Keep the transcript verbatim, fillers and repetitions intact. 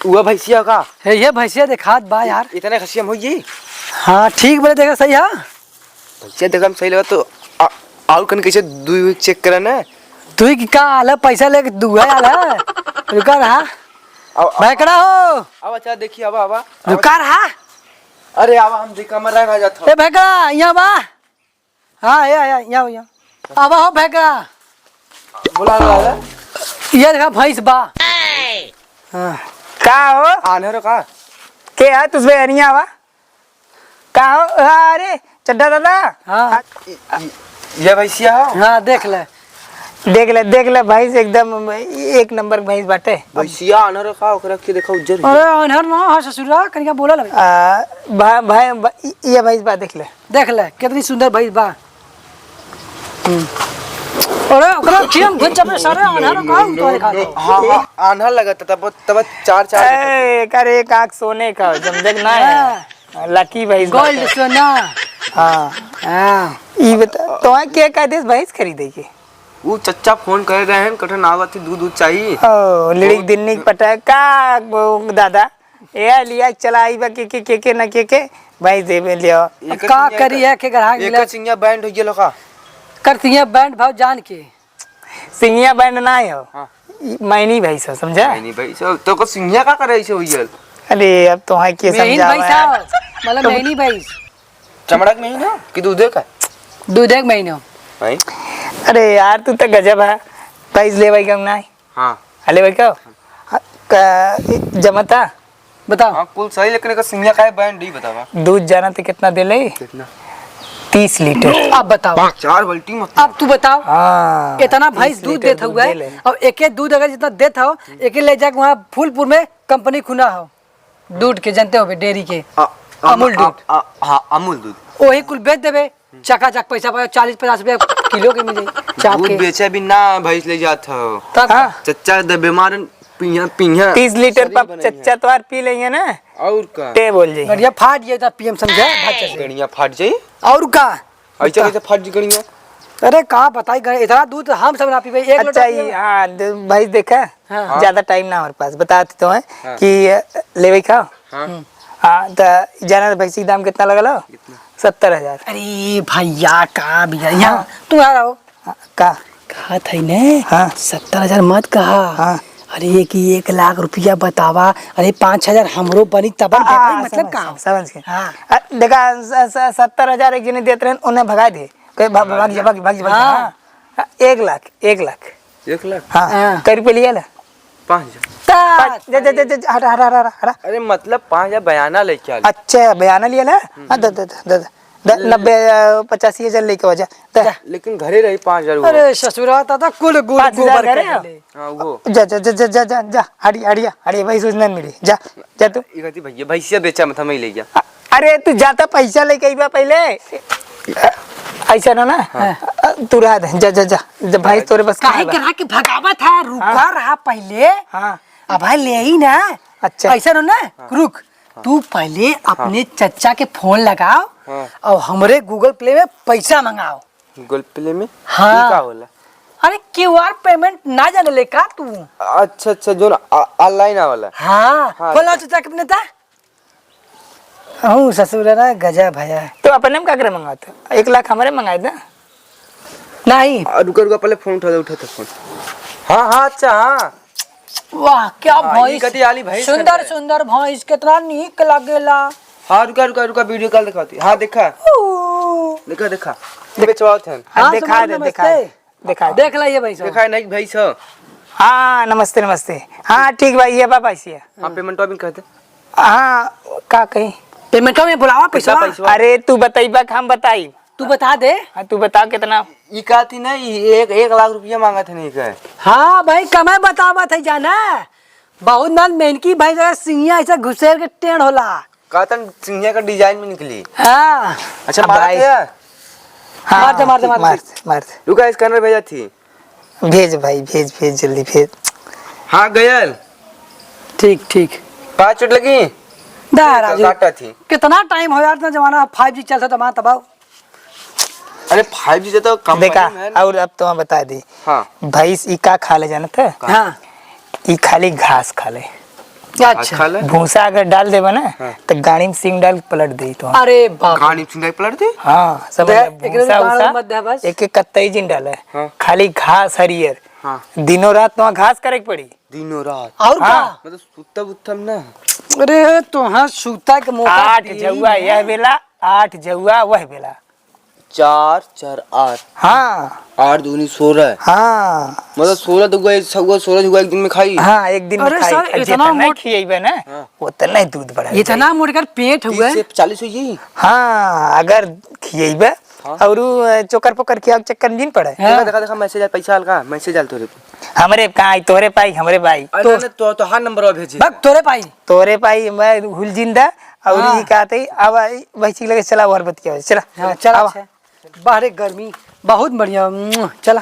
उआ भैंसिया का? हे, ये भैंसिया देखात बा यार। इतने खसिया में होई? हाँ, ठीक बोले, देखा सही है। भैंसिया देखा में सही लगा तो आ, आउर कन कैसे दुई चेक करा ना। दुई की का आल है, पैसा लेके दुआ आल है। रुका रहा। अब, अब, भैकड़ा हो। अब अच्छा देखिए, अब, अब, अब। रुका रहा। अरे, अब हम देखा, मर रहा जात हो। ए भैकड़ा, यहाँ बा। हाँ, या, या, या, या। अब हो भैकड़ा। बोला, बोला, बोला। ये देखा भैंस बा। हाँ। का हो? आन्हर का? के है तुझ बहनिया बा? का हो? अरे, चड्ढा दादा। हाँ। हाँ। ये, ये, ये भैंसिया हो? हाँ, देख ले। देख ले, देख ले, भैंस एकदम एक नंबर भैंस बाटे। भैंसिया आन्हर का, ओकरा के देखा उज्जर ही। अरे, आन्हर ना हो ससुरा, कनिका बोला लगे। आ, भा-, भाई, भा-, ये भैंस बा, देख ले। देख ले, कितनी सुंदर भैंस बा। हम्म। अरे, ओकरा खियम घुन चपे सारे आन्हर का उतारे खा ले। हाँ, हाँ, आन्हर लगत, तब, तब चार, चार ए, करे एक आँख सोने का, जब देख ना है। हाँ। लकी भैंस गोल्ड बाटे। सोना। हाँ। हाँ। ई बता, तो के कह देस भैंस खरीदे के? ऊ चच्चा फोन करे रहे हैं, कठन आवत ही, दूध, दूध चाहिए। ओ, लिड़िक ओ, दिन्नी पटा का, ओ, दादा? ए, लिया, चला, आई बा, के, के, के, के, ना, के, के, भाई, देबे, लिया। अब एकर का सिंगिया करी का-, है, के ग्राहक एकर मिला? सिंगिया बैंड हो गेल का? कर सिंगिया बैंड भाव जान के। सिंगिया बैंड ना हो। हाँ। ई मैनी भैंस हो, समझा? मैनी भैंस हो, तो को सिंगिया का करे ऐसे हो गेल? अरे, अब तो है के मेहिन समझावा भैंस है। हो, मतलब तो मैनी भैंस। चमड़ा के महीना कि दूधे का? दूधे के महीना। भाई। अरे यार, तू तो गजब है। भैंस लेवे का नहीं? हाँ। हाँ, लेवे का? हाँ, का, जमता? बताओ। हाँ, कुल सही, लेकिन एकर सिंगिया काहे बैंड, ई बतावा। दूध जाना तो कितना देले? कितना? तीस लीटर। अब बताओ। चार बाल्टी मत। अब तू बताओ। हाँ, इतना भैंस तीस दूध लीटर देत दूध हुआ है, देले। और एक एक दूध अगर जितना देत हो, एक एक ले जाके वहाँ फूलपुर में कंपनी खुना हो। दूध के जानते हो बे, डेयरी के। अ-, अम-, अमूल अ-, दूध। अ-, हाँ, अमूल दूध। वही कुल बेच देबे, चकाचक पैसा पावे, चालीस पचास रुपया किलो के मिले, चाप दूध के। बेचे भी ना, भैंस ले जात हो। तब हाँ। चच्चा दे बीमार, पिया, पिया। तीस लीटर शरीर पप बनैया। चच्चा तोहार पी लेंगे ना। और का? ते बोल जाइए। गड़िया फाट जाए तो पीएम समझे, भाग चल। गड़िया फाट जाए? और का? ऐसे कैसे फट गई गड़िया? अरे का बताई, गड़िया, इतना दूध हम सब ना पीबे, एक लोटा अच्छा, पिए। ये, हाँ, द-, भाई देखा, हाँ। ज्यादा टाइम ना हमारे पास, बता देते हैं हाँ। कि, अ, लेवे का? हाँ। हम्म। हाँ, तो जाना तो भैंसी के दाम कितना लगल हो? कितना? सत्तर हजार। अरे भैया, का भैया, यहाँ हाँ। तू आ रहा हो। हाँ, का? कहा था ने? हाँ। सत्तर हजार मत कहा। हाँ। अरे कि एक लाख रुपया बतावा, अरे पाँच हजार हमरो बनी तबन आ, बेटा, आ, मतलब समझ, का? समझ, समझ गए। हाँ। अ, देखा, स-, स-, सत्तर हजार एक जने देत रहन, उन्हें भगा दे। कहे, "भाग, भाग जा, भाग, भाग जा, भाग जा।" हाँ। हाँ। हाँ, एक लाख, एक लाख। एक लाख? हाँ। हाँ। कै रुपये लिया ला? पाँच हजार। ता- पाँच, जा, जा, जा, जा, जा, हटा, हटा, हटा, हटा। अरे मतलब पाँच हजार बयाना लेके आ ले। अच्छा, बयाना लिया ला? हम्म। हाँ, दे, दे, दे, दे, दे। द-, ले। नब्बे, अ, पचासी हजार लेके आ जा। द-, जा। लेकिन घरे रही पाँच हजार वो। अरे ससुरा, दादा कुल गुड़ पाँच हजार गोबर घरे कर हो? ले। हाँ, वो। जा, जा, जा, हड़िया, हड़िया, हड़िया, भाई सोचना मिली। जा, जा तू। ई कहती, "भैया, भैंसिया बेचा मत, हमें ही ले जा।" अ-, अरे, तू जाता पैसा लेके अइबा पहले। अ, ऐसा ना, ना। हाँ। अ, तू रह दे, जा, जा, जा। जब भाई तोरे बस काहे करा के भगावत है, रुका हाँ। रहा पहले। हाँ। अब भाई ले ही ना। अच्छा। ऐसा ना, ना, हाँ। रुक। हाँ। तू पहले हाँ। अपने चच्चा के फोन लगाओ हाँ। और हमरे Google Pay में पैसा मंगाओ। Google Pay में? हाँ। ई का होला? अरे, क्यूआर पेमेंट ना जाने ले का तू? अच्छा, अच्छा, जो ना, आ, online आवेला। हाँ, हाँ, खोला अच्छा। चच्चा के अपने ता। हूँ, ससुर है ना, गजा भया। तो अपने में का करे मंगाते? एक लाख हमरे मंगाए दे। नहीं। आ, रुका, रुका, पहले फोन उठा दे, उठा दे फोन। हाँ, हाँ, अच्छा, हाँ। वाह, क्या हाँ, ई भैंस। कति आली भैंस सुंदर, खरीदे। सुंदर भैंस, कितना नीक लागेला। हाँ, रुका, रुका, रुका, video call दिखाती। हाँ, देखा। ओ। देखा, देखा। ई बेचवाओ थे। हाँ, देखा सुमन, दे, नमस्ते। देखा दे, देखा दे। देख ला ये भैंस। देखा है, नहीं भैंस हो। हाँ, नमस्ते, नमस्ते। हाँ, ठीक बा, ये बा भैंसिया। हाँ, payment अभी कहते। हाँ, का कही? Payment में बुलावा कितना पैसा। पैसा? अरे, तू बताइबा कि हम बताई? तू बता दे। हाँ, तू बता कितना? ई कहती नहीं, एक, एक लाख रुपया मांगत है नहीं कहे। हाँ भाई, कमे बतावत है जाना। बहुत नाल मेहनकी भाई जरा सिंगिया ऐसा घुसेर के टेढ़ होला। कहतन सिंगिया का design में निकली। हाँ। अच्छा, अब मारत भाई। है? हाँ, मार दे, मार दे, ठीक, मार दे। मार दे, मार दे। रुका, scanner भेजा थी। भेज भाई, भेज, भेज, जल्दी भेज। हाँ, गयल। ठीक, ठीक। पाँच चोट लगी? दा, राजू। काटा थी। कितना time हो यार, इतना जमाना five G चलता, जमाना तबाह। अरे five G से तो कम देखा, है ना। और अब तो हम बता दी। हाँ। भैंस ई का खा ले जानत है? हाँ। ई खाली घास खा ले। अच्छा। खा ले। भूसा अगर डाल देबा ना, हाँ। तो गाड़ी में सिंग डाल के पलट दे तो। अरे बाप रे। गाड़ी में सिंग डाल के पलट दे? हाँ, समझ दे, ले, एकरे भूसा दाल उसा मत दे बस। एक एक कत्तई जिन डाले। हाँ। खाली घास हरियर। हाँ। दिनों रात तो वहाँ घास करे के पड़ी। दिनों रात? और हाँ। का? मतलब सुतब उतब ना? अरे, तोहार सुता के मौका आठ दिए जौआ ही यह ना। बेला, आठ जौआ वह बेला। चार, चार, आठ। हाँ। आठ दूनी सोलह। हाँ। मतलब सोलह दौआ, एक सौआ, सोलह दौआ एक दिन में खाई? हाँ, एक दिन में अरे खाई। सर, आ, इतना जेतना मोट खियैबे ना, हाँ। ओतना ही दूध बढ़ा इतना जाई। मोट कर पेट हुआ तीस है। से चालीस हो जाई? हाँ, अगर खियैबे हाँ। और उ, चोकर पोकर खियावे के चक्कर में जिन पड़े। हाँ। देखा, देखा, देखा, मैसेज आल, पैसा आल का? मैसेज आल तोरे पे। हमरे कहाँ आई, तोरे पाई, हमरे पाई। अरे तो ना, तो, तोहार नंबर भेजी। बक, तोरे पाई। तोरे पाई, मैं हुल जिंदा, और हाँ। ई कहते, अब आई, भैंसी लगे चला, और बतिया, चला। हाँ, चला, आवा। अच्छा। बाहरे गर्मी बहुत बढ़िया, मुआ, चला।